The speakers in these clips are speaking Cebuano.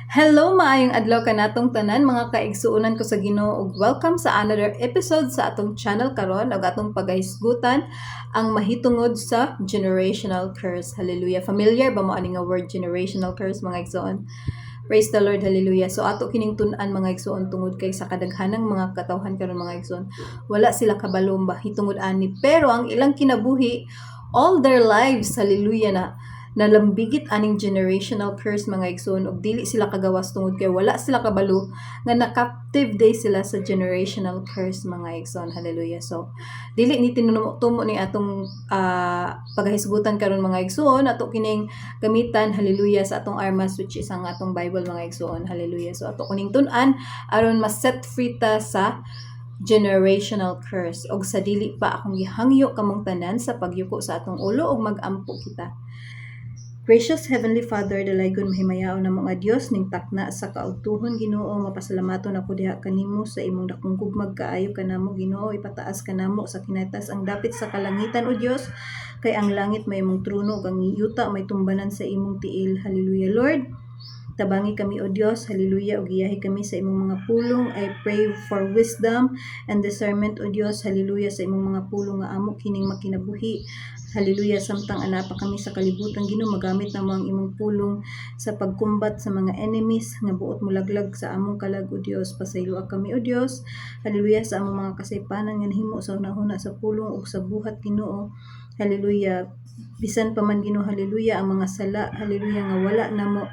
Hello, maayong adlaw kanatong tanan, mga kaigsuonan ko sa Ginoo, ug welcome sa another episode sa atong channel karon ug atong pagahisgutan ang mahitungod sa generational curse. Hallelujah. Familiar ba mo ani nga word, generational curse, mga igsuon? Praise the Lord, hallelujah. So ato kining tun-an, mga igsuon, tungod kay sa kadaghanang mga katawhan karon, mga igsuon, wala sila kabalo mahitungod ani, pero ang ilang kinabuhi all their lives, hallelujah, na nalambigit aning generational curse, mga igsoon, ug dili sila kagawas tungod kay wala sila kabalo nga na-captive diay sila sa generational curse, mga igsoon. Hallelujah. So dili ni tinumo ni atong pagahisgutan karon, mga igsoon. Ato kining gamitan, hallelujah, sa atong armas, which is ang atong Bible, mga igsoon. Hallelujah. So ato kuning tun-an aron ma-set free ta sa generational curse. Og sa dili pa, akong gihangyo kamong tanan sa pagyuko sa atong ulo ug magampo kita. Gracious Heavenly Father, dalaygon, mahimayaon na mga Dios ning takna sa kaugtuhon, Ginoo, mapasalamaton ako diha kanimo sa imong dakong gugmag kaayo kanamo, Ginoo. Ipataas kanamo sa kinatas ang dapit sa kalangitan, o Dios, kay ang langit may imong trono ug ang yuta may tumbanan sa imong tiil. Hallelujah, Lord. Tabangi kami, O Dios, hallelujah, ug giyahi kami sa imong mga pulong. I pray for wisdom and discernment, O Dios, hallelujah, sa imong mga pulong nga amo kining makinabuhi. Hallelujah, samtang ana pa kami sa kalibutan, Ginoo, magamit namo ang imong pulong sa pagkumbat sa mga enemies nga buot molaglag sa among kalag, O Dios. Pasayloa kami, O Dios. Hallelujah, sa among mga kasaypanan nga nahimo sa hunahuna, sa pulong ug sa buhat, Ginoo. Hallelujah. Bisan pa man, Ginoo, hallelujah, ang mga sala, hallelujah, nga wala namo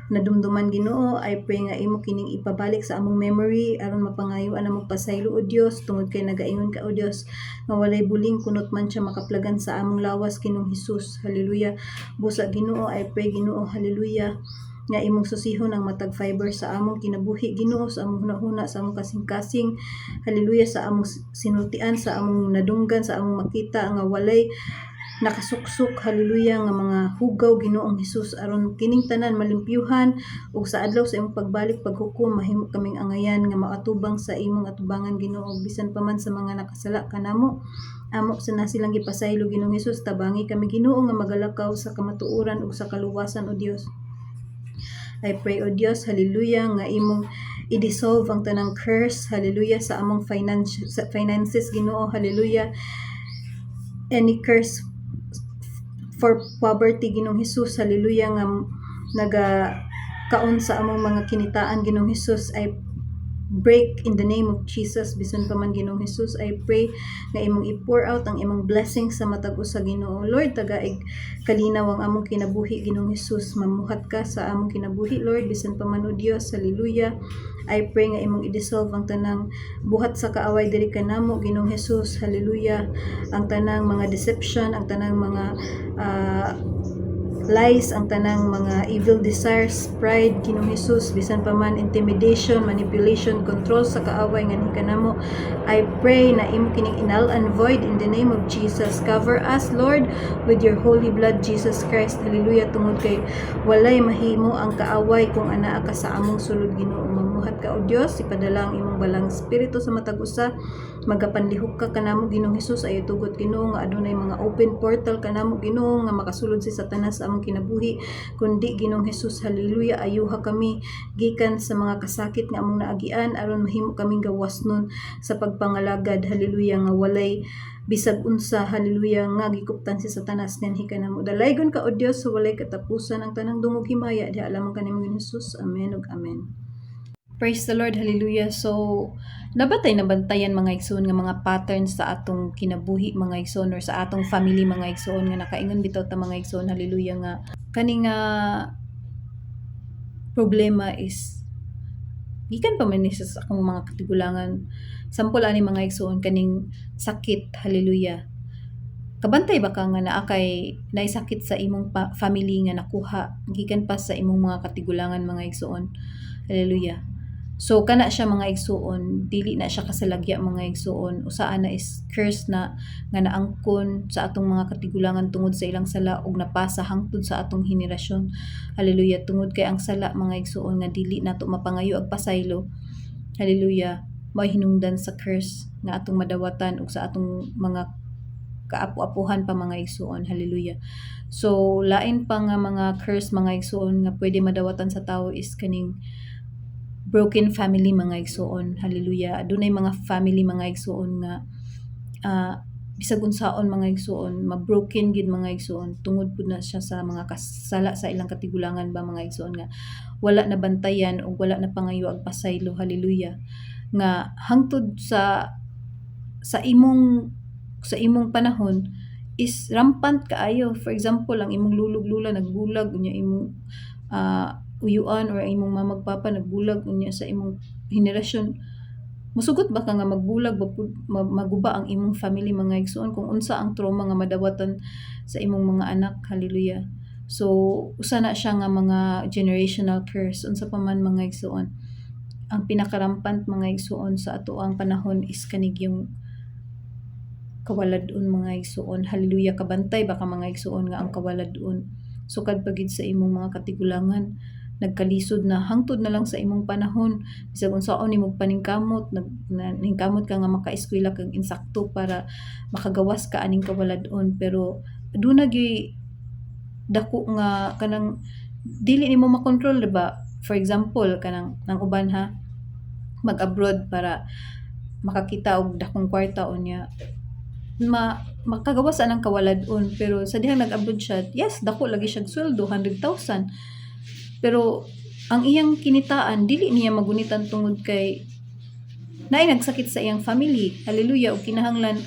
nadumduman, Ginoo, I pray nga imo kining ipabalik sa among memory aron mapangayuan namo pasaylo, O Dios, tungod kay nagaingon ka, O Dios, nga walay buling kunot man siya makaplagan sa among lawas, Ginoong Hesus. Hallelujah. Busa, Ginoo, I pray, Ginoo, hallelujah, nga imong susihon ang matag fiber sa among kinabuhi, Ginoo, sa among hunahuna, sa among kasing-kasing, hallelujah, sa among sinultian, sa among nadunggan, sa among makita nga walay nakasuksok, hallelujah, nga mga hugaw, Ginoong Hesus, aron kining tanan malimpyuhan ug sa adlaw sa imong pagbalik paghukom mahimo kaming angayan nga maatubang sa imong atubangan, Ginoo. Bisan pa man sa mga nakasala kanamo, amo sa na silang gipasaylo, Ginoong Hesus. Tabangi kami, Ginoo, nga magalakaw sa kamatuoran ug sa kaluwasan, O Dios. I pray, O Dios, hallelujah, nga imong i-dissolve ang tanang curse, hallelujah, sa among sa finances, Ginoo, hallelujah. Any curse for poverty, Ginoong Hesus, hallelujah, nga naga kaon sa among mga kinitaan, Ginoong Hesus, I break in the name of Jesus. Bisan pa man, Ginoong Hesus, I pray nga imong i-pour out ang imong blessings sa matag usa, Ginoo. Lord, tagaig kalinaw ang among kinabuhi, Ginoong Hesus. Mamuhat ka sa among kinabuhi, Lord. Bisan pa man, O Dios, hallelujah, I pray nga imong i-dissolve ang tanang buhat sa kaaway diri kanamo, Ginoong Hesus, hallelujah, ang tanang mga deception, ang tanang mga lies, ang tanang mga evil desires, pride, Ginoong Hesus, bisan pa man intimidation, manipulation, control sa kaaway nga kanamo. I pray na imo kining i-null and void in the name of Jesus. Cover us, Lord, with your holy blood, Jesus Christ. Hallelujah. Tungod kay walay mahimo ang kaaway kung anaa ka sa among sulod, Ginoo. Mamuhat ka, O Dios, ipadala ang imong balang espiritu sa matag usa. Magapanlihok ka kanamo, Ginoong Hesus. Ayo tugot, Ginoo, nga adunay mga open portal kanamo, Ginoo, nga makasulod si Satanas sa among kinabuhi, kundi, Ginoong Hesus, hallelujah, ayuha kami gikan sa mga kasakit nga among naagian aron mahimo kaming gawas nun sa pagpangalagad, hallelujah, nga walay bisag unsa, hallelujah, nga gikuptan si Satanas nganhi kanamo. Dalaygon ka, O Dios, sa walay katapusan. Ang tanang dungog, himaya diha lamang kanimo, Ginoong Hesus. Amen ug amen. Praise the Lord, hallelujah. So, nabatay nabantayan, mga igsoon, nga mga patterns sa atong kinabuhi, mga igsoon, or sa atong family, mga igsoon, nga nakaingon bitaw ta, mga igsoon, hallelujah, nga kani nga problema is gikan pa man ni sa akong mga katigulangan. Sample ani, mga igsoon, kaning sakit, hallelujah. Kabantay ba ka nga naa kay naay sakit sa imong family nga nakuha gikan pa sa imong mga katigulangan, mga igsoon? Hallelujah. So kana siya, mga igsuon, dili na siya kasalagya, mga igsuon. Usaa na is curse na nga naangkon sa atong mga katigulangan tungod sa ilang sala ug napasa hangtod sa atong henerasyon. Hallelujah. Tungod kay ang sala, mga igsuon, nga dili nato mapangayo ag pasaylo. Hallelujah. May hinungdan sa curse nga atong madawatan ug sa atong mga kaapo-apuhan pa, mga igsuon. Hallelujah. So lain pa nga mga curse, mga igsuon, nga pwede madawatan sa tao is kaning broken family, mga igsuon. Hallelujah. Adunay mga family, mga igsuon, nga bisag unsaon, mga igsuon, ma-broken gid, mga igsuon, tungod pud na siya sa mga kasala sa ilang katigulangan ba, mga igsuon, nga wala na bantayan ug wala na pangayo ang pasaylo. Hallelujah, nga hangtod sa imong panahon is rampant kaayo. For example, ang imong lulog lula nagbulag, unya imong uyuan or imong mama ug papa nagbulag, unya sa imong henerasyon musugot ba ka nga magbulag ba pud, maguba ang imong family, mga igsuon, kung unsa ang trauma nga madawatan sa imong mga anak. Hallelujah. So usa na siya nga mga generational curse. Unsa pa man, mga igsuon, ang pinakarampant, mga igsuon, sa atoang panahon is kanig yung kawalad-on, mga igsuon. Hallelujah. Kabantay ba ka, mga igsuon, nga ang kawalad-on sukad pa gid sa imong mga katigulangan nagkalisod na hangtod na lang sa imong panahon, bisag unsaon nimo paningkamot, ningkamot ka nga makaeskwela kag insakto para makagawas ka aning kawalad-on, pero aduna gyud dako nga kanang dili nimo makontrol, diba? For example, kanang nang uban ha, mag-abroad para makakita og dakong kwarta, unya makagawas anang kawalad-on, pero sa dihang nag-abroad siya, yes, dako lagi siya sweldo, 100,000, pero ang iyang kinitaan dili niya magunitan tungod kay naay nagsakit sa iyang family. Hallelujah. Ug kinahanglan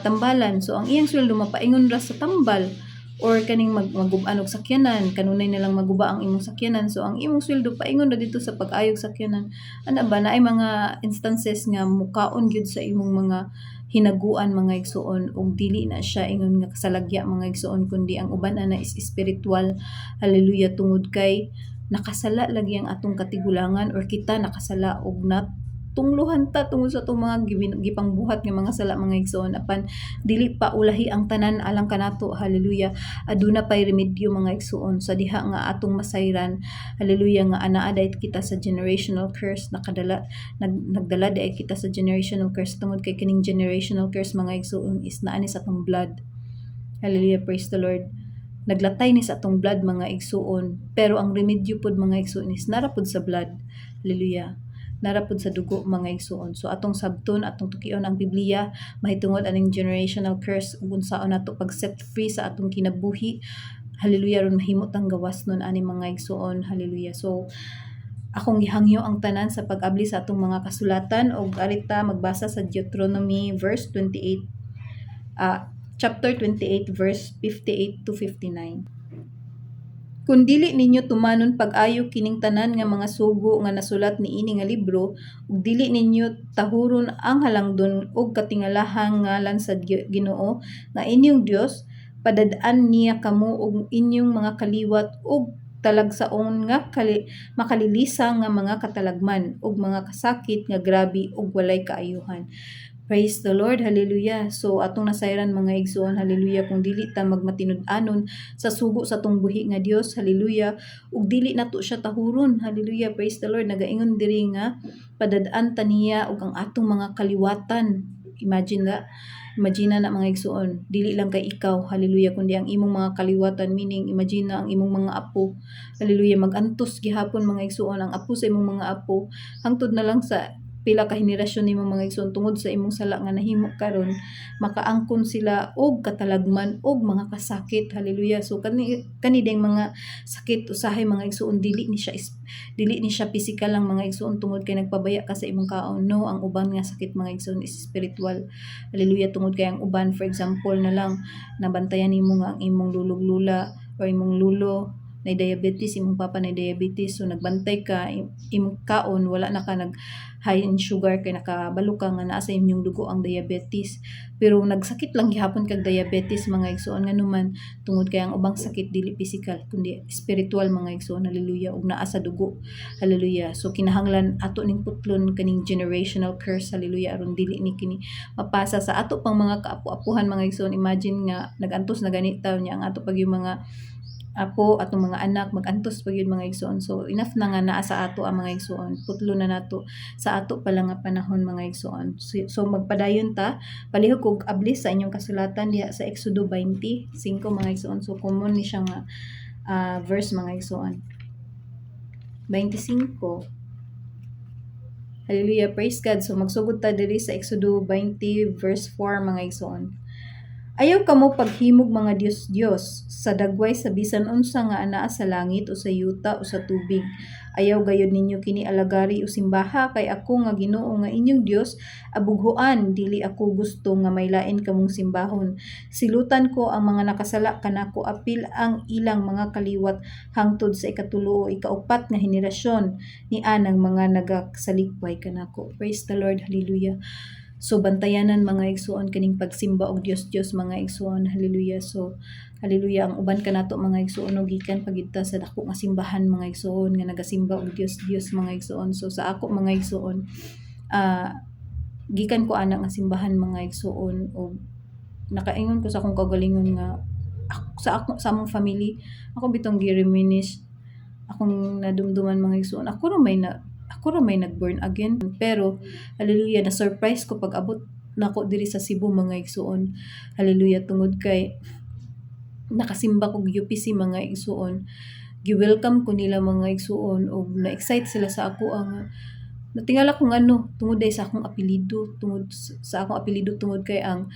tambalan. So ang iyang sweldo mapaingon ra sa tambal or kaning magub-an og sakyanan, kanunay na lang maguba ang imong sakyanan, so ang imong sweldo paingon ra dito sa pag-ayog sakyanan. Ana ba, naay mga instances nga mukaon gyud sa imong mga hinaguan, mga igsuon, ug dili na siya ingon nga kasalagya, mga igsuon, kundi ang uban ana is spiritual. Hallelujah. Tungod kay nakasala lagi ang atong katigulangan or kita nakasala og nat tungluhan ta tungod sa atong mga gipangbuhat nga mga sala, mga igsoon, apan dili pa ulahi ang tanan alang kanato. Hallelujah. Aduna pay remedyo, mga igsoon, sa diha nga atong masayran. Hallelujah, nga anaa dayt kita sa generational curse, nakadala nagdala diay kita sa generational curse, tungod kay kining generational curse, mga igsoon, is naa ni sa atong blood. Hallelujah, praise the Lord. Naglatay ni sa atong blood, mga igsuon, pero ang remedyo pod, mga igsuon, is nara pod sa blood. Hallelujah. Nara pod sa dugo, mga igsuon. So atong sabton, atong tukion ang Biblia mahitungod aning generational curse ug unsaon nato pag set free sa atong kinabuhi. Hallelujah, ron mahimo tang gawas nun ani, mga igsuon. Hallelujah. So akong gihangyo ang tanan sa pag-abli sa atong mga kasulatan og arita magbasa sa Deuteronomy verse 28, chapter 28 verse 58 to 59. "Kun dili ninyo tumanon pag-ayo kining tanan nga mga sugo nga nasulat niini nga libro ug dili ninyo tahuron ang halangdon ug katingalahang ngalan sa Ginoo nga inyong Dios, padad-an niya kamo ug inyong mga kaliwat og talagsaon nga makalilisang nga mga katalagman ug mga kasakit nga grabe ug walay kaayuhan." Praise the Lord, hallelujah. So atong nasayran, mga igsoon, hallelujah, kung dili ta magmatinud-anon sa sugo sa atong buhi nga Dios, hallelujah, ug dili nato siya tahuron, hallelujah, praise the Lord. Nagaingon diri nga padad-an ta niya ug ang atong mga kaliwatan. Imagine na, imagine na, mga igsoon, dili lang kay ikaw, hallelujah, kundi ang imong mga kaliwatan, meaning imagine na ang imong mga apo, hallelujah, magantos gihapon, mga igsoon, ang apo sa imong mga apo, hangtod na lang sa pila ka henerasyon nimo, mga igsoon, tungod sa imong sala nga nahimo karon, makaangkon sila og katalagman og mga kasakit. Hallelujah. So kani kani ding mga sakit usahay, mga igsoon, dili ni siya physical lang, mga igsoon, tungod kay nagpabaya ka sa imong kaon. No, ang uban nga sakit, mga igsoon, is spiritual. Hallelujah. Tungod kay ang uban, for example na lang, nabantayan nimo nga ang imong lulog lula or imong lulo na diabetes, imong papa na diabetes, so nagbantay ka imong kaon, wala na ka nag high in sugar kay nakabalo ka nga naa sa inyong dugo ang diabetes, pero nagsakit lang gihapon kag diabetes, mga igsoon. Nganuman? Tungod kay ang ubang sakit dili physical kundi spiritual, mga igsoon. Hallelujah. Ug naa sa dugo. Hallelujah. So kinahanglan ato ning putlon kaning generational curse. Hallelujah. Aron dili ni kini mapasa sa ato pang mga kaapu-apuhan, mga igsoon. Imagine nga nagantos na ganit taon niya ang ato pag yung mga apo, atong mga anak magantos pa gyud, mga igsoon. So enough na nga naa sa ato ang mga igsoon, putlo na nato sa ato pa lang nga panahon, mga igsoon. So magpadayon ta, palihog kog ablis sa inyong kasulatan diha sa Exodo 25, mga igsoon. So common ni siya nga verse, mga igsoon. 25. Hallelujah, praise God. So magsugod ta diri sa Exodo 20 verse 4, mga igsoon. "Ayaw kamo paghimog mga dios-dios sa dagway sa bisan unsa nga anaa sa langit o sa yuta o sa tubig. Ayaw gayud ninyo kini alagari o simbaha, kay ako nga Ginoo nga inyong Dios abughuan, dili ako gusto nga may lain kamong simbahon. Silutan ko ang mga nakasala kanako apil ang ilang mga kaliwat hangtod sa ikatulo o ikaupat nga henerasyon ni anang mga nagasalikpay kanako." Praise the Lord, hallelujah. So bantayanan, mga igsuon, kaning pagsimba og dios-dios, mga igsuon, hallelujah. So hallelujah, ang uban kanato, mga igsuon, og gikan pa gyud ta sa dako nga simbahan, mga igsuon, nga nagasimba og dios-dios, mga igsuon. So sa ako, mga igsuon, gikan ko ana nga simbahan, mga igsuon, og nakaingon ko sa akong kaugalingon nga sa ako, sa among family, ako bitong gi-reminisce, akong nadumduman, mga igsuon, ako ra may nag-born again. Pero hallelujah, na surprise ko pag abot nako diri sa Cebu, mga igsuon, hallelujah, tungod kay nakasimba kog UPC, mga igsuon. Gi-welcome ko nila, mga igsuon, og na-excite sila sa ako ang natingala ko ngano tungod dahil sa akong apelyido, tungod sa akong apelyido, tungod kay ang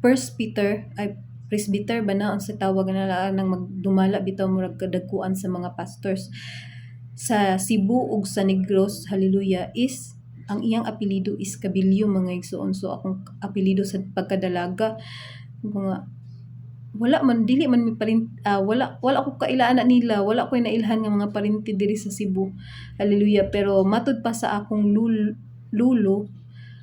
First Peter ay presbyter ba na unsa tawag na nang magdumala bitaw, murag kadagkuan sa mga pastors sa Cebu ug sa Negros, hallelujah, is ang iyang apelyido is Cabillo, mga igsuon. So akong apelyido sa pagkadalaga mga wala man, dili man mi parin, wala ko kailaan na nila, wala ko nailhan nga mga parinti diri sa Cebu, hallelujah. Pero matud pa sa akong lulo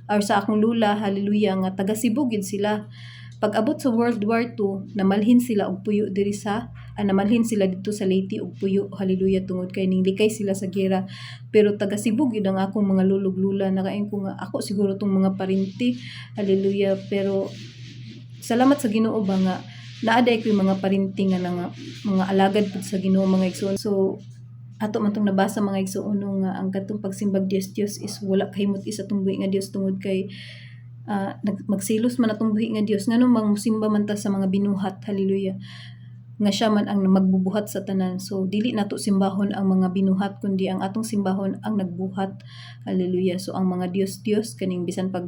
or sa akong lula, hallelujah, nga taga Cebu gid sila. Pag abot sa World War II, namalhin sila og puyo diri sa namalhin sila dito sa Leyte og puyo, hallelujah, tungod kay ninglikay sila sa giyera. Pero taga Cebu gyud ang akong mga lulog lula. Nakaingon ko nga ako siguro tong mga parinti, hallelujah. Pero salamat sa Ginoo ba nga naa diay ko'y mga parinti nga mga alagad pud sa Ginoo, mga igsoon. So ato man tong nabasa, mga igsoon, no, nga ang katong pagsimbag dios dios is wala kahimot sa atong buhi nga Dios, tungod kay magselos man atong buhi nga Dios, ngano mang musimba man ta sa mga binuhat, hallelujah, nga siya man ang magbubuhat sa tanan. So dili nato simbahon ang mga binuhat, kundi ang atong simbahon ang nagbuhat, hallelujah. So ang mga dios dios kaning bisan pag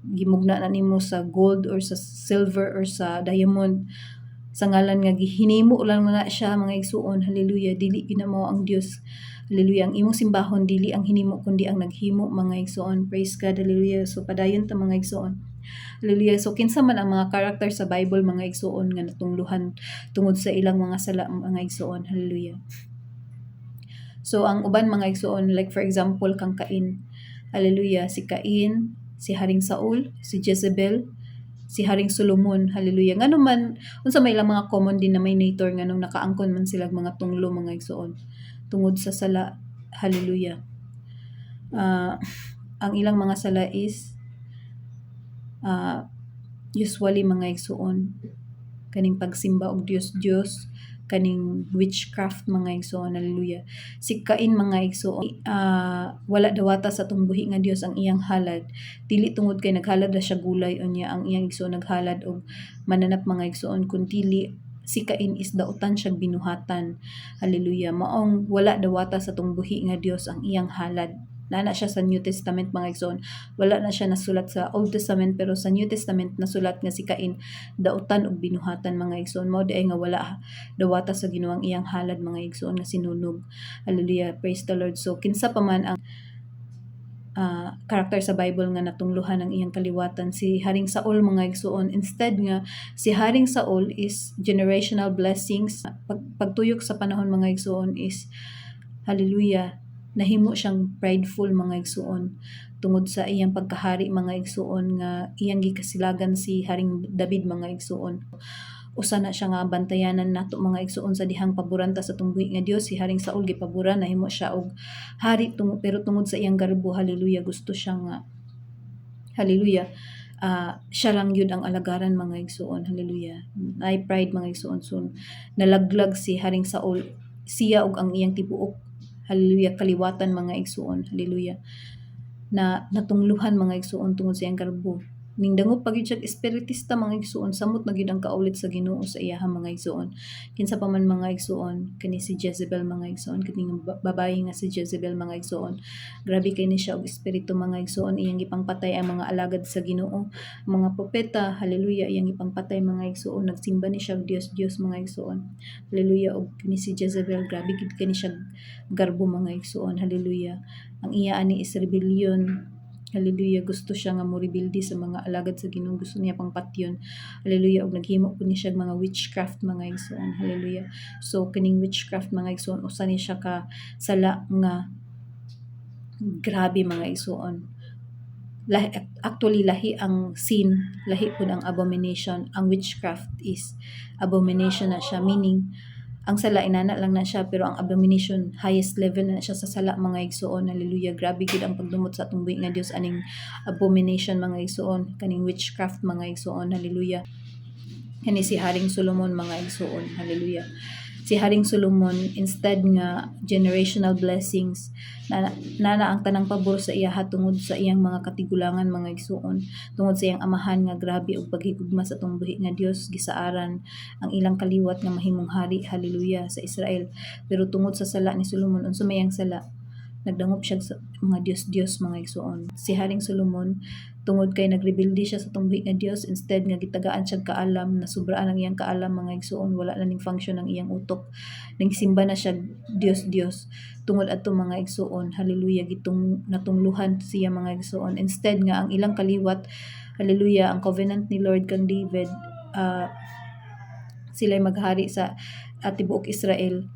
gimugna na nimo sa gold or sa silver or sa diamond, sa ngalan nga gihinimo lang na siya, mga igsuon, hallelujah, dili gyud na mao ang Dios, hallelujah. Ang imong simbahon dili ang hinimo kundi ang naghimo, mga igsuon. Praise God, hallelujah. So padayon ta, mga igsuon, hallelujah. So kinsa man ang mga character sa Bible, mga igsuon, nga natungluhan tungod sa ilang mga sala, mga igsuon? Hallelujah. So ang uban, mga igsuon, like for example kang Cain, hallelujah, si Cain, si Haring Saul, si Jezebel, si Haring Solomon, hallelujah. Ngano man, unsa may ilang mga common denominator, nganong nakaangkon man sila mga tunglo, mga igsuon? Tungod sa sala, hallelujah. Ang ilang mga sala is usually, mga igsuon, kaning pagsimba og dios dios, kaning witchcraft, mga igsuon, hallelujah. Si Cain, mga igsuon, wala dawata sa atong buhi nga Dios ang iyang halad, dili tungod kay naghalad ra siya gulay unya ang iyang igsuon naghalad og mananap, mga igsuon, kun dili si Cain is dautan siyang binuhatan, hallelujah. Maong wala dawata sa atong buhi nga Dios ang iyang halad. Naa na siya sa New Testament, mga igsoon. Wala na siya nasulat sa Old Testament, pero sa New Testament nasulat nga si Cain dautan og binuhatan, mga igsoon. Mao diay nga wala dawata sa Ginoo ang iyang halad, mga igsoon, nga sinunog. Hallelujah, praise the Lord. So kinsa pa man ang karakter sa Bible nga natungluhan ang iyang kaliwatan? Si Haring Saul, mga igsuon. Instead nga si Haring Saul is generational blessings, pagtuyok sa panahon, mga igsuon, is hallelujah, nahimo siyang prideful, mga igsuon, tungod sa iyang pagkahari, mga igsuon, nga iyang gikasilagan si Haring David, mga igsuon. Usa na siya nga bantayanan nato, mga igsuon, sa dihang paboran ta sa atong buhi nga Dios. Si Haring Saul gipaboran, nahimo siya og hari pero tungod sa iyang garbo, hallelujah, gusto siya nga hallelujah Siya lang yun ang alagaran, mga igsuon. Hallelujah. Ay pride, mga igsuon. So nalaglag si Haring Saul, siya ug ang iyang tibuok, hallelujah, kaliwatan, mga igsuon. Hallelujah. Na natungluhan, mga igsuon, tungod sa iyang garbo. Ning dangop pa gyud siya espiritista, mga igsuon, samot na gyud ang kaulit sa Ginoo sa iyaha, mga igsuon. Kinsa pa man, mga igsuon, kani si Jezebel, mga igsuon, kining babayi nga si Jezebel, mga igsuon. Grabe kay ni siya og espiritu, mga igsuon, iyang gipangpatay ang mga alagad sa Ginoo, mga propeta, hallelujah, iyang gipangpatay, mga igsuon. Nagsimba ni siya og Dios Dios, mga igsuon. Hallelujah. Og kini si Jezebel, grabe gid kani siya garbo, mga igsuon. Hallelujah. Ang iya ani is rebellion. Hallelujah, gusto siya nga morebelde sa mga alagad sa Ginoo, gusto niya pang patyon. Hallelujah, ug naghimo pud ni siya mga witchcraft, mga igsoon. Hallelujah. So kining witchcraft, mga igsoon, usa ni siya ka sala nga grabe, mga igsoon. Lahi, actually lahi ang sin, lahi pud ang abomination. Ang witchcraft is abomination na siya, meaning ang sala inana lang na siya, pero ang abomination, highest level na siya sa sala, mga igsuon. Hallelujah. Grabe gid ang pagdumot sa atong buhi nga Dios aning abomination, mga igsuon, kaning witchcraft, mga igsuon. Hallelujah. Kani si Haring Solomon, mga igsuon. Hallelujah. Si Haring Solomon, instead nga generational blessings na na ang tanang pabor sa iya tungod sa iyang mga katigulangan, mga igsuon, tungod sa iyang amahan nga grabe og paghigugma sa atong buhi nga Dios, gisaaran ang ilang kaliwat nga mahimong hari, hallelujah, sa Israel. Pero tungod sa sala ni Solomon, unsa may ang sala? Nagdangop siya sa mga Dios-Dios, mga igsuon. Si Haring Solomon, tungod kay nagrebelde siya sa atong buhi nga Dios, instead nga gitagaan siya kaalam, nasubraan ang iyang kaalam, mga igsuon, wala na ning function ang iyang utok. Nagsimba na siya Dios-Dios. Tungod adto, mga igsuon, hallelujah, gitong natungluhan siya, mga igsuon. Instead nga ang ilang kaliwat, hallelujah, ang covenant ni Lord kang David, sila'y maghari sa tibuok Israel,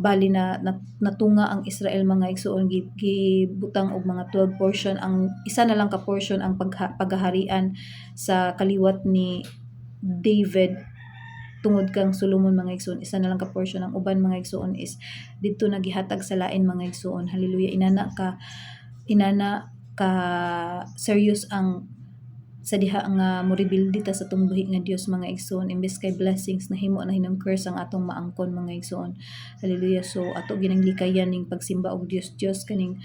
bali na natunga ang Israel, mga igsuon, gibutang og mga 12 portion, ang isa na lang ka portion ang paghaharian sa kaliwat ni David tungod kang Solomon, mga igsuon. Isa na lang ka portion, ang uban, mga igsuon, is didto na gihatag sa lain, mga igsuon. Hallelujah. Inana ka serious ang sa diha nga morebelde ta sa atong buhi nga Dios, mga igsoon. Imbes kay blessings, nahimo na hinang curse ang atong maangkon, mga igsoon. Hallelujah. So ato ginang likayan ning pagsimba og Dios Dios, kaning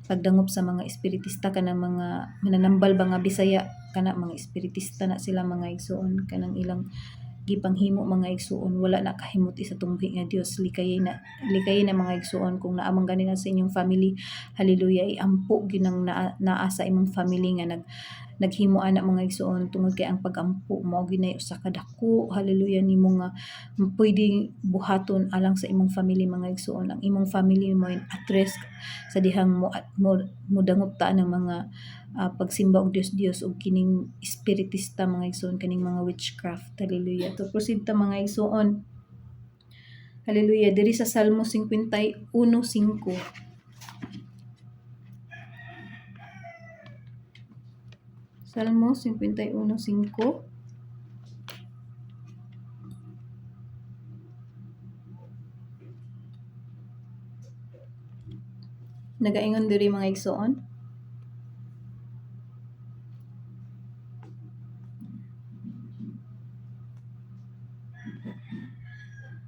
pagdangop sa mga espiritista, kanang mga mananambal ba nga Bisaya, kana mga espiritista na sila, mga igsoon. Kanang ilang gipanghimo, mga igsuon, wala na kahimot sa atong buhi nga Dios. Likayay na, likayay na, mga igsuon. Kung naa man gani na sa inyong family, hallelujah, iampo ginang naa sa imong family nga naghimo ana, mga igsuon, tungod kay ang pagampo mao ginay usa ka dako, hallelujah, nimo nga pwedeng buhaton alang sa imong family, mga igsuon. Ang imong family mo at risk sa dihang mo modangop ta ng mga pagsimba og Dios Dios og kining espiritista, mga igsuon, kaning mga witchcraft. Hallelujah. To proceed ta, mga igsuon. Hallelujah. Diri sa Salmo 51:5. Salmo 51:5. Nagaingon diri, mga igsuon.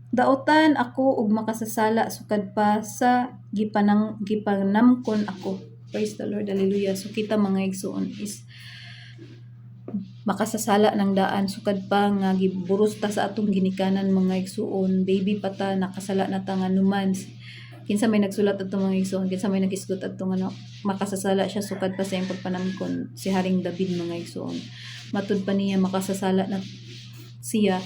"Daotan ako og makasasala sukad pa sa gipanamkon ako." Praise the Lord. Hallelujah. So kita, mga igsuon, is makasasala ng daan sukad pa nga giburos ta sa atong ginikanan, mga igsuon. Baby pa ta, nakasala na ta. Nga numan, kinsa may nagsulat adto, mga igsuon? Kinsa may naghisgot adto nga makasasala siya sukad pa sa iyang pagpanamkon? Si Haring David, mga igsuon. Matud pa niya, makasasala na siya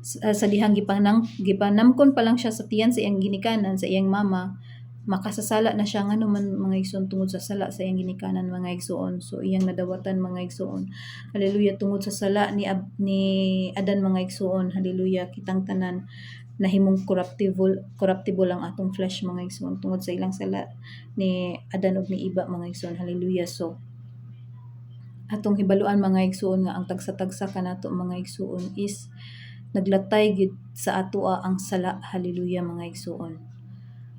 sa dihang gipanamkon pa lang siya sa tiyan sa iyang ginikanan, sa iyang mama, makasasala na siya. Ngano man, mga igsoon? Tungod sa sala sa iyang ginikanan, mga igsoon. So iyang nadawatan, mga igsoon. Hallelujah. Tungod sa sala ni Adan, mga igsoon, hallelujah, kitang tanan nahimong corruptible, corruptible ang atong flesh, mga igsoon, tungod sa ilang sala ni Adan ug ni Iba, mga igsoon. Hallelujah. So atong hibaluan, mga igsoon, nga ang tagsa-tagsa kanato, mga igsoon, is naglatay gid sa atoa ang sala. Hallelujah, mga igsoon.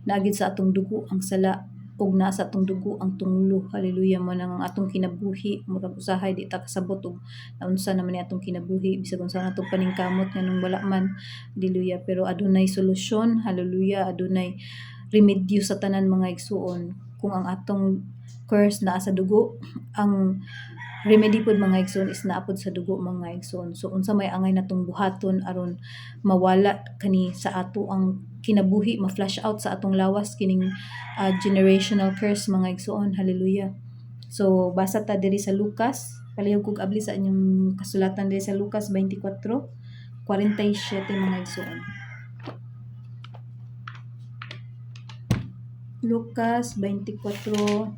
Naa gid sa atong dugo ang sala. Ug naa sa atong dugo ang tunglo. Hallelujah. Mao nang ang atong kinabuhi murag usahay di ta kasabot og naunsa naman ni atong kinabuhi, bisag unsa atong paningkamot, nganong wala man. Hallelujah. Pero adunay solusyon. Hallelujah. Adunay remedyo sa tanan, mga igsuon. Kung ang atong curse naa sa dugo, ang remedy pod, mga igsoon, is naa pod sa dugo, mga igsoon. So unsa may angay natong buhaton aron mawala kani sa ato ang kinabuhi, ma-flush out sa atong lawas kining generational curse, mga igsoon? Hallelujah. So basa ta diri sa Lucas. Palihog kog abli sa inyong kasulatan diri sa Lucas 24:47, mga igsoon. Lucas 24:47.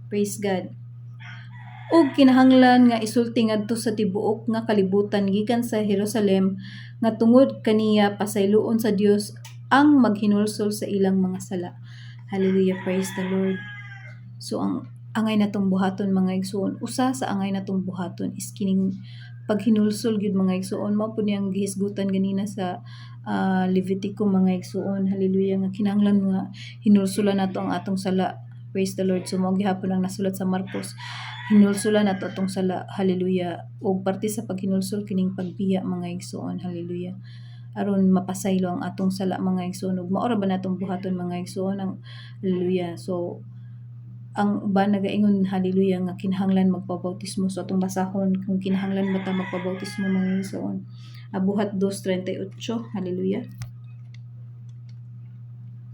Praise God. Ug kinahanglan nga isulti ngadto sa tibuok nga kalibutan gikan sa Jerusalem nga tungod kaniya pasayloon sa Dios ang maghinulsol sa ilang mga sala. Hallelujah, praise the Lord. So ang angay natong buhaton, mga igsuon, usa sa angay natong buhaton is kining paghinulsol gyud, mga igsuon. Mao pud niyang gihisgutan ganina sa Levitico, mga igsuon. Hallelujah, nga kinahanglan nga hinulsulan nato ang atong sala. Praise the Lord. So mao gihapon ang nasulat sa Marcos. Hinulsulan nato atong sala. Hallelujah. Ug parte sa paghinulsol kining pagbiya, mga igsuon. Hallelujah. Aron mapasaylo ang atong sala, mga igsuon. Ug mao ra ba natong buhaton, mga igsuon, ang hallelujah. So ang uban nagaingon, hallelujah, nga kinahanglan magpabautismo. So atong basahon kung kinahanglan ba ta magpabautismo, mga igsuon. Buhat 2:38. Hallelujah.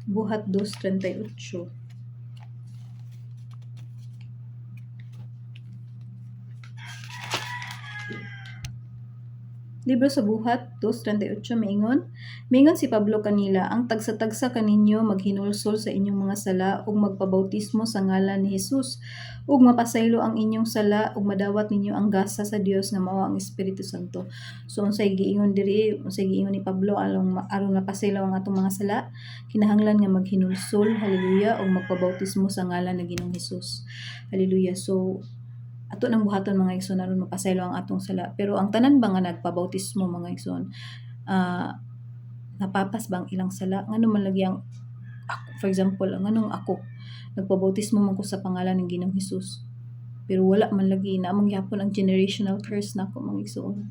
Buhat 2:38. Libro sa Buhat 2:38, miingon, Miingon si Pablo kanila, "Ang tagsa-tagsa kaninyo maghinulsol sa inyong mga sala ug magpabautismo sa ngalan ni Jesus ug mapasaylo ang inyong sala ug madawat ninyo ang gasa sa Dios nga mao ang Espiritu Santo." So unsay giingon diri, unsay giingon ni Pablo aron mapasaylo ang atong mga sala, kinahanglan nga maghinulsol, hallelujah, ug magpabautismo sa ngalan ng Ginoong Hesus. Hallelujah. So ato nang buhaton, mga igsoon, aron mapasaylo ang atong sala. Pero ang tanan ba nga nagpabautismo, mga igsoon, napapas ba ang ilang sala? Ngano man lagi ang ako, for example, nganong ako nagpabautismo man ko sa pangalan ng Ginoong Hesus, pero wala man lagi na mangyapon ang generational curse nako, mga igsoon?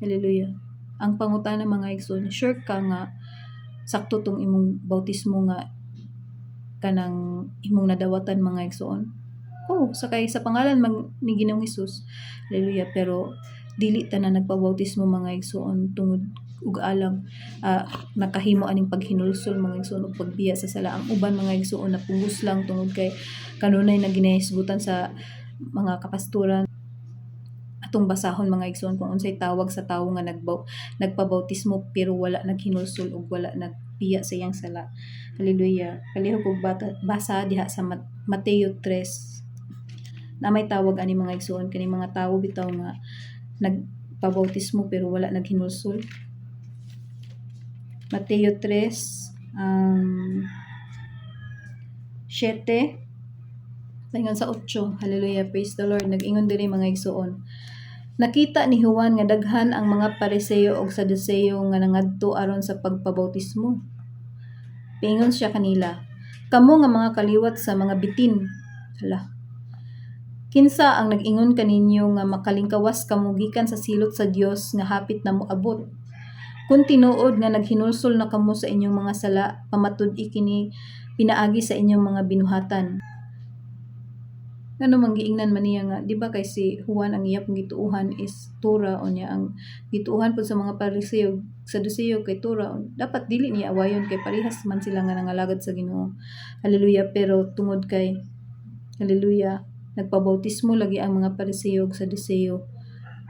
Hallelujah. Ang pangutana, mga igsoon, sure ka nga sakto tong imong bautismo nga kanang imong nadawatan, mga igsoon? Oh, sa kay sa pangalan man ni Ginoong Hesus. Hallelujah. Pero dili tanan nagpabautismo, mga igsoon, tungod ug alang nakahimo aning paghinulsol, mga igsoon, ug pagbiya sa sala. Ang uban, mga igsoon, napugos lang tungod kay kanunay na ginahisgutan sa mga kapasturan. Atong basahon, mga igsoon, kung unsay tawag sa tawo nga nagpabautismo pero wala naghinulsol ug wala nagbiya sa iyang sala. Hallelujah. Palihog og basa diha sa Mateo 3 na may tawag ani, mga igsoon, kani mga tawo bitaw nga nagpabautismo pero wala naghinulsol. Mateo 3 7 Ingon sa 8. Hallelujah, praise the Lord. Nag-ingon diri, mga igsoon. Nakita ni Juan nga daghan ang mga Pariseo ug Saduseo nga nangadto aron sa pagpabautismo. Piingon siya kanila, "Kamo nga mga kaliwat sa mga bitin. Hala. Kinsa ang nag-ingon kaninyo nga makalingkawas kamo gikan sa silot sa Dios nga hapit na moabot? Kung tinuod nga naghinulsol na kamo sa inyong mga sala, pamatud-i kini pinaagi sa inyong mga binuhatan." Ngano man giingnan man niya nga, di ba, kay si Juan ang iya pong gituohan is Torah, unya ang gituohan pud sa mga Pariseo, Saduceo kay Torah, dapat dili niya awayon kay parehas man sila nga nangalagad sa Ginoo. Hallelujah. Pero tungod kay, hallelujah, nagpabautismo lagi ang mga Pariseo ug Saduceo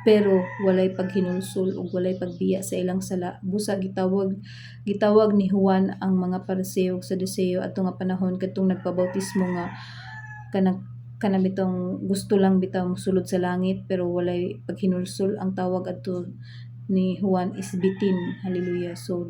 pero walay paghinulsol ug walay pagbiya sa ilang sala, busa gitawag ni Juan ang mga Pariseo ug Saduceo adto nga panahon kadtong nagpabautismo nga kanang kana bitong gusto lang bitaw mosulod sa langit pero walay paghinulsol. Ang tawag adto ni Juan is bitin. Hallelujah. So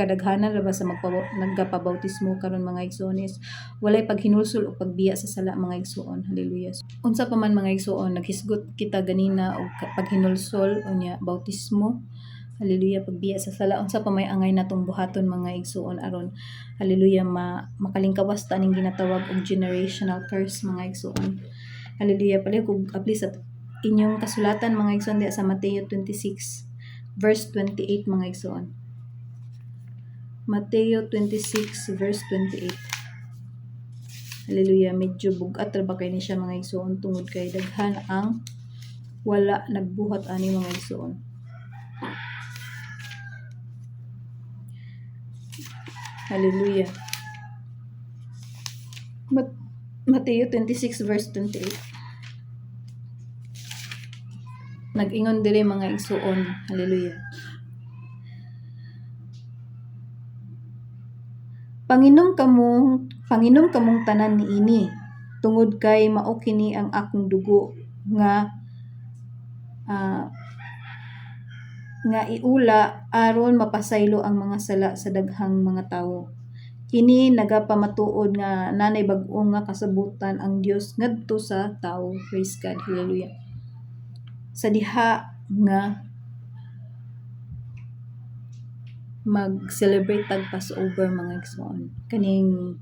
Kadaghanan ra ba sa nagapabautismo karon, mga igsoon, is walay paghinulsol o pagbiya sa sala, mga igsoon. Hallelujah. Unsa pa man, mga igsoon, naghisgot kita ganina og paghinulsol, unya bautismo. Hallelujah, pagbiya sa sala. Unsa pa may angay natong buhaton, mga igsoon, aron, hallelujah, makalingkawas ta ning ginatawag og generational curse, mga igsoon? Hallelujah. Palihog og apli sa inyong kasulatan, mga igsoon, diha sa Mateo 26 verse 28, mga igsoon. Mateo 26 verse 28. Hallelujah. Medyo bugat ra ba kay ni siya, mga igsoon, tungod kay daghan ang wala nagbuhat ani, mga igsoon. Hallelujah. Mateo 26 verse 28. Nag-ingon diri, mga igsoon. Hallelujah. Panginom kamong tanan niini, tungod kay mao kini ang akong dugo nga iula aron mapasaylo ang mga sala sa daghang mga tawo. Kini nagapamatuod nga nanay bag-o nga kasabutan ang Dios ngadto sa tawo. Praise God. Hallelujah. Sa diha nga mag-celebrate tag Passover, mga igsoon, kaning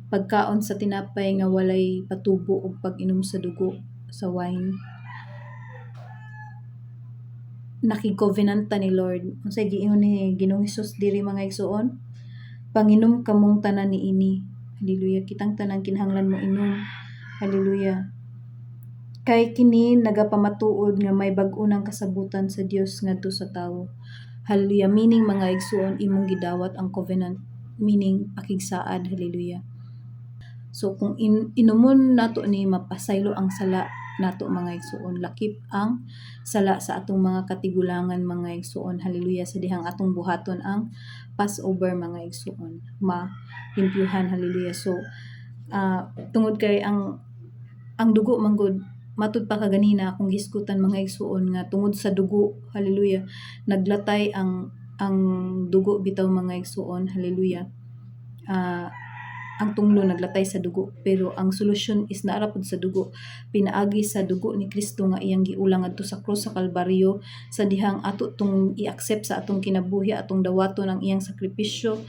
pagkaon sa tinapay nga walay patubo ug pag-inom sa dugo sa wine, nakig-covenant ta ni Lord. Unsay giingon ni Ginoong Hesus diri, mga igsoon? Panginom kamong tanan niini. Hallelujah. Kitang tanan kinahanglan mo inom. Hallelujah. Kay kini nagapamatuod nga may bag-o nang kasabutan sa Dios ngadto sa tawo. Hallelujah. Meaning, mga igsoon, imong gidawat ang covenant. Meaning pakigsaad. Hallelujah. So kung inumon nato ni, mapasaylo ang sala nato, mga igsoon, lakip ang sala sa atong mga katigulangan, mga igsoon. Hallelujah. Sa dihang atong buhaton ang Passover, mga igsoon, malimpyuhan. Hallelujah. So tungod kay ang dugo manggod, matud pa kaganina akong hisgutan, mga igsoon, nga tungod sa dugo, hallelujah, naglatay ang dugo bitaw, mga igsoon. Hallelujah. Ang tunglo naglatay sa dugo, pero ang solusyon is naa ra pud sa dugo, pinaagi sa dugo ni Kristo nga iyang giulang ngadto sa krus sa Kalbaryo, sa dihang ato tong i-accept sa atong kinabuhi, atong dawaton ang iyang sakripisyo.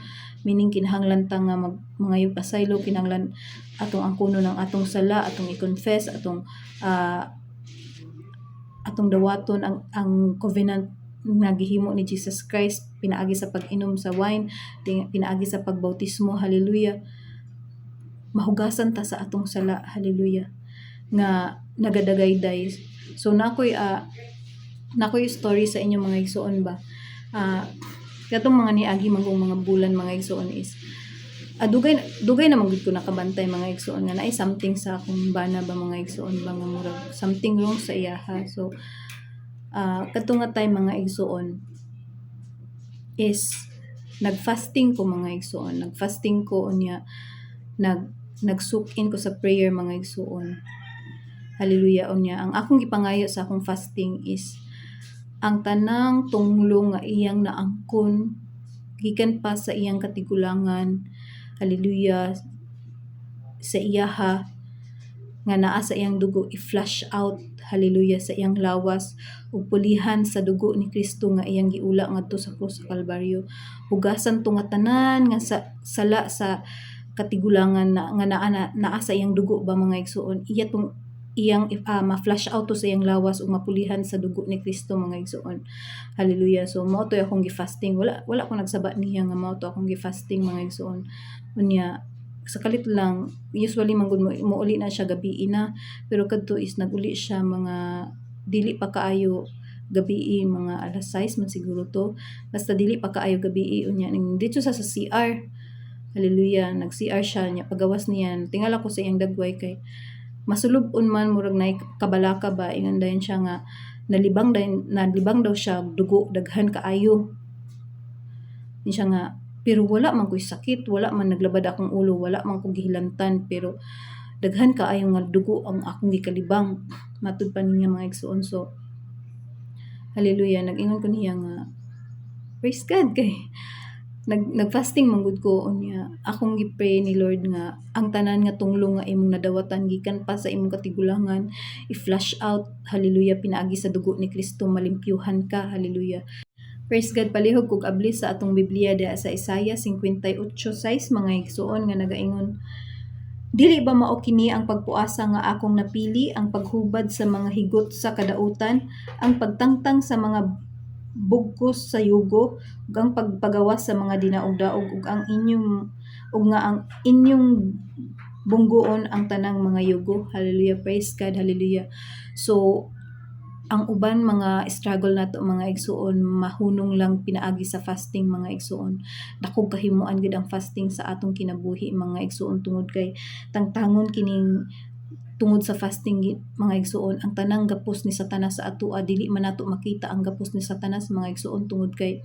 Meaning kinahanglan ta nga mag mangayog pasaylo, kinahanglan atong angkonon ang atong sala, atong i-confess, atong dawaton ang covenant nga gihimo ni Jesus Christ pinaagi sa pag-inom sa wine, pinaagi sa pagbautismo. Hallelujah. Mahugasan ta sa atong sala, hallelujah, nga nagadagayday. So nakoy story sa inyo, mga igsoon ba. Katong mga niagi man kong mga bulan, mga igsoon, is dugay dugay na man gud ko nakabantay, mga igsoon, nga naay something sa akong bana ba, mga igsoon ba, nga murag something wrong sa iyaha. So kadto nga time, mga igsoon, is nagfasting ko, mga igsoon. Nagfasting ko, unya nag-soak in ko sa prayer, mga igsoon. Hallelujah. Unya ang akong gipangayo sa akong fasting is ang tanang tunglo nga iyang naangkon gikan pa sa iyang katigulangan, hallelujah, sa iyaha nga naa sa iyang dugo, i-flush out, hallelujah, sa iyang lawas ug pulihan sa dugo ni Kristo nga iyang giula ngadto sa krus sa Kalbaryo. Hugasan to nga tanan nga sa sala sa katigulangan na nga naa sa iyang dugo ba, mga igsoon. Iya tong iyang ma-flush out to sa iyang lawas ug mapulihan sa dugo ni Kristo, mga igsoon. Hallelujah. So mao to akong gi-fasting. Wala ko nagsaba niya nga mao to akong gi-fasting, mga igsoon. Unya sa kalit lang, usually man gud mo mouli na siya gabi na, pero kadto is naguli siya mga dili pa kaayo gabi, mga alas 6 man siguro to, basta dili pa kaayo gabi. Unya ning dito sa CR. Hallelujah. Nag-CR siya niya. Pagawas niya, tingala ko sa iyang dagway kay masulub-on man, murag nay kabalaka ba. Ingon dayon siya nga nalibang dayon, nalibang daw siya dugo, daghan kaayo. Ni siya nga, pero wala man ko'y sakit, wala man naglabad akong ulo, wala man ko gihilantan, pero daghan kaayo nga dugo ang akong gikalibang, matud pa niya, mga igsoon. So hallelujah, nag-ingon ko niya nga praise God kay Nag-fasting man gud ko, unya akong gi-pray ni Lord nga ang tanan nga tunglo nga imong nadawatan gikan pa sa imong katigulangan, i-flush out, hallelujah, pinaagi sa dugo ni Kristo, malimpyuhan ka, hallelujah. Praise God. Palihog kog abli sa atong Biblia diha sa Isaiah 58:6, mga igsuon, nga nagaingon, "Dili ba mao kini ang pagpuasa nga akong napili, ang paghubad sa mga higot sa kadautan, ang pagtangtang sa mga bugkos sa yugo, ug ang pagpagawas sa mga dinaog-daog, ug nga ang inyong bunggoon ang tanang mga yugo?" Hallelujah, praise God, hallelujah. So ang uban mga struggle nato, mga igsuon, mahunong lang pinaagi sa fasting, mga igsuon. Dakog kahimuan gid ang fasting sa atong kinabuhi, mga igsuon, tungod kay tangtangon kining tungod sa fasting, mga igsuon, ang tanang gapos ni Satanas sa atoa. Dili man nato makita ang gapos ni Satanas, mga igsuon, tungod kay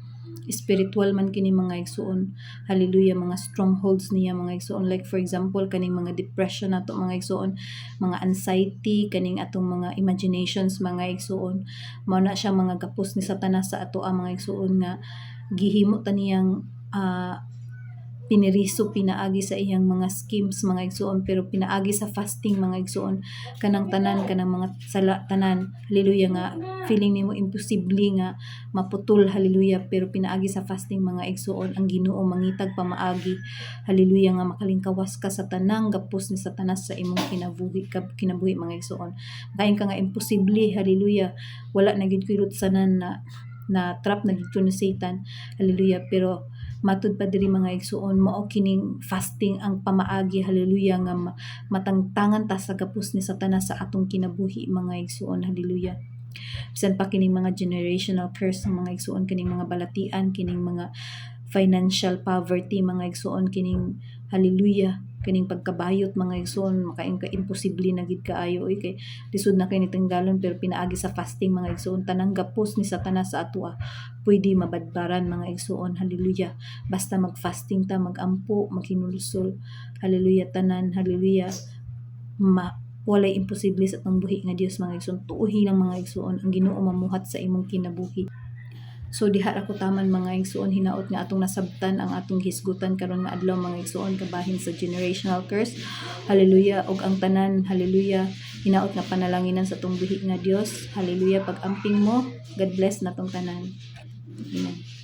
spiritual man kini, mga igsuon, hallelujah, mga strongholds niya, mga igsuon. Like for example, kaning mga depression nato, mga igsuon, mga anxiety, kaning atong mga imaginations, mga igsuon, mao na siya mga gapos ni Satanas sa atoa, mga igsuon, nga gihimo ta niyang piniriso pinaagi sa iyang mga schemes, mga igsuon. Pero pinaagi sa fasting, mga igsuon, kanang tanan, kanang mga sala tanan, hallelujah, nga feeling nimo imposible nga maputol, hallelujah, pero pinaagi sa fasting, mga igsuon, ang Ginoo mangitag pamaagi, hallelujah, nga makalingkawas ka sa tanang gapos ni Satanas sa imong kinabuhi, mga igsuon. Kain ka nga imposible, hallelujah, wala na gid koy lutsanan na na trap na gid ko ni Satan, hallelujah, pero matud pa diri, mga igsuon, mao kining fasting ang pamaagi, hallelujah, nga matangtangan ta sa gapos ni Satanas sa atong kinabuhi, mga igsuon, hallelujah. Bisan pa kining mga generational curse ng mga igsuon, kining mga balatian, kining mga financial poverty, mga igsuon, kining, hallelujah, kining pagkabayot, mga igsuon, makaingon ka imposible na gid kaayo oy, kay lisod na kay ni tanggalon. Pero pinaagi sa fasting, mga igsuon, tanang gapos ni Satanas sa atoa pwede mabadbaran, mga igsuon, hallelujah, basta magfasting ta, magampo, maghinulsol, hallelujah, tanan, hallelujah, ma walay imposible sa atong buhi nga Dios, mga igsuon. Tuohi lang, mga igsuon, ang Ginoo mamuhat sa imong kinabuhi. So diha ra ko taman, mga igsuon. Hinaot nga atong nasabtan ang atong hisgutan karon nga adlaw, mga igsuon, kabahin sa generational curse. Hallelujah. Ug ang tanan, hallelujah, hinaot nga panalanginan sa atong buhi nga Dios. Hallelujah. Pag-amping mo, God bless natong tanan. Amen.